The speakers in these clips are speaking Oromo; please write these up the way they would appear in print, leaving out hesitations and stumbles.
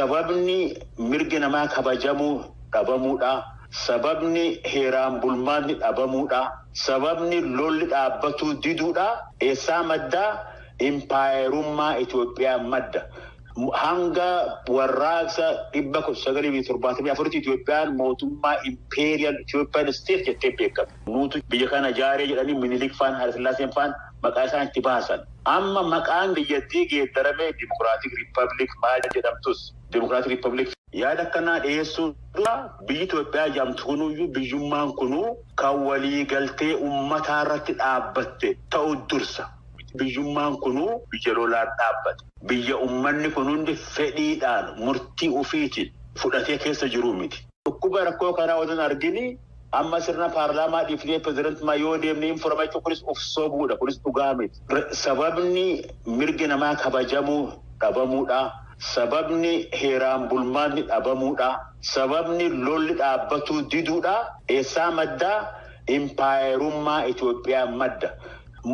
Sababni mirgi namaa kabajamuu dhabamuudha. Sababni heeraan bulmaanni dhabamuudha. Sababni lolli dhaabbatuu diduudha. Eessaa maddaa? Impaayerummaa Itoophiyaa madda. Hanga warraaqsa 1974tti Itoophiyaan mootummaa imperial Ethiopian state jettee beekamte. Nuutu biyya kana ijaaree jedhanii Minilik faan, Haayilasillaaseen faan maqaa isaan itti baasan. Amma maqaan biyyattii geeddaramee Democratic Republic maal jedhamtus, Democratic Republic yaada akkanaa dhiyeessuu dura, biyyi Itoophiyaa jedhamtu kunuyyuu, biyyummaan kunuu kan walii galtee uummataa irratti dhaabbatte ta'u dursa. Biyyummaan kunuu biyya lolaan dhaabbate. Biyya uummanni kun hundi fedhiidhaan murtii ofiitiin fudhatee keessa jiru miti. Dhukkuba rakkoo kanaa otoo argini amma sirna paarlaamaa dhiifnee pirezidantummaa yoo deemne hin furama jechuun kunis of sobuudha. Kunis dhugaa miti. Sababni mirgi namaa kabajamuu dhabamuudha. Sababni heeraan bulmaanni dhabamuudha. Sababni lolli dhaabbatuu diduudha. Eessaa maddaa? Impaayerummaa Itoophiyaa madda.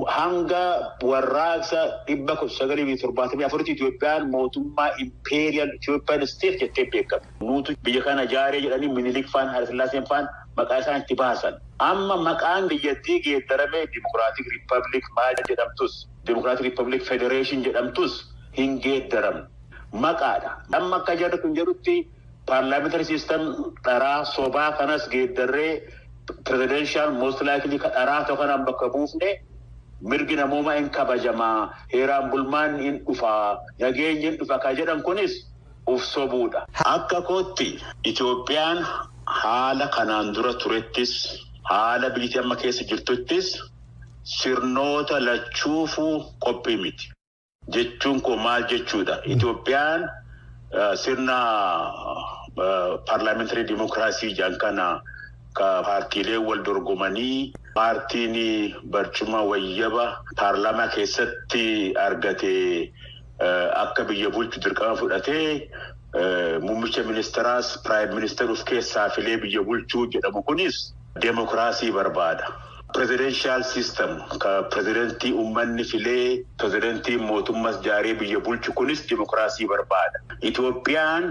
Hanga warraaqsa 1974tti Itoophiyaan mootummaa imperial Ethiopian state jettee beekamte. Nuutu biyya kana ijaaree jedhanii Minilik faan, Haayilasillaaseen faan maqaa isaan itti baasan. Amma maqaan biyyattii geeddaramee Democratic Republic maal jedhamtus, Democratic Republic Federation jedhamtus hin geeddaramne. Maqaadha. Amma akka jarri kun jedhutti parliamentary system dharaa sobaa kanas geeddarree presidential most likely ka dharaa ta'u kanaan bakka buufne, mirgi namoomaa hin kabajamaa, heeraan bulmaan hin dhufaa, nageenyi hin dhufa ka jedhan kunis uf sobuudha. Akka kootti Itoophiyaan haala kanaan dura turettis, haala biyyi amma keessa jirtuttis, sirnoota lachuufuu qophii miti. Jechuun koo maal jechuudha? Itoophiyaan sirna parliamentary democracy jedhan kana, ka paartiilee wal dorgomanii paartiin barcuma wayyaba paarlaamaa keessatti argate akka biyya bulchu dirqama fudhatee, muummicha ministeraas prime minister of keessaa filee biyya bulchuu jedhamu kunis demokiraasii barbaada. Presidential system ka pirezidentii uummanni filee pirezidentii mootummas jaaree biyya bulchu kunis demokiraasii barbaada. Itoophiyaan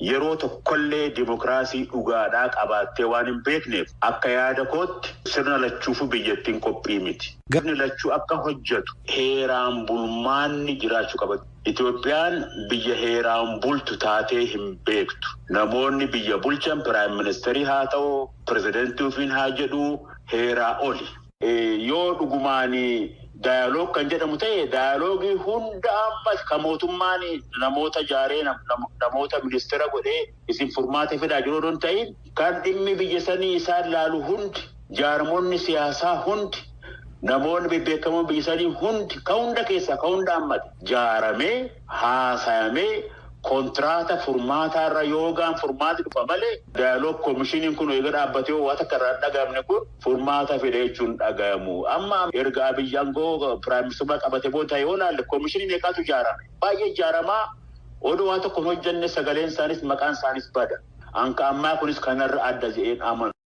yeroo tokkollee demokiraasii dhugaadhaa qabaattee waan hin beekneef, akka yaada kootti sirna lachuufu biyyattiin qophii miti. Sirni lachuu akka hojjetu heeraan bulmaanni jiraachuu qaba. Itoophiyaan biyya heeraan bultu taatee hin beektu. Namoonni biyya bulchan, prime ministerii haa ta'u, pirezidentii ofiin haa jedhu, heeraa oli. Yoo dhugumaan dialogue kan jedhamu ta'e, dialogueii hunda ammas kan mootummaan namoota jaaree, namoota ministeera godhee isin furmaata fidaa jiru odoo hin ta'in, kan dhimmi biyya sanii isaan laalu hundi, jaarmonni siyaasaa hundi, namoonni bebbeekamoon biyya sanii hundi, ka hunda keessaa ka hunda hammate jaaramee haasayamee kontiraata furmaataarra yoogaan furmaati dhufa malee, dialogue commissioniin kun eega dhaabbatee waa takka irraa dhagahamne kun furmaata fide jechuun dhagahamu. Amma erga Abiyyi aangoo prime ministerummaa qabate booda yoo ilaalle, commissionii meeqaatu ijaarame? Baay'ee ijaaramaa oduu waa tokko hin hojjenne, sagaleen isaanis maqaan isaanis bada. Anka ammaa kunis kanarra adda jedheen amanu.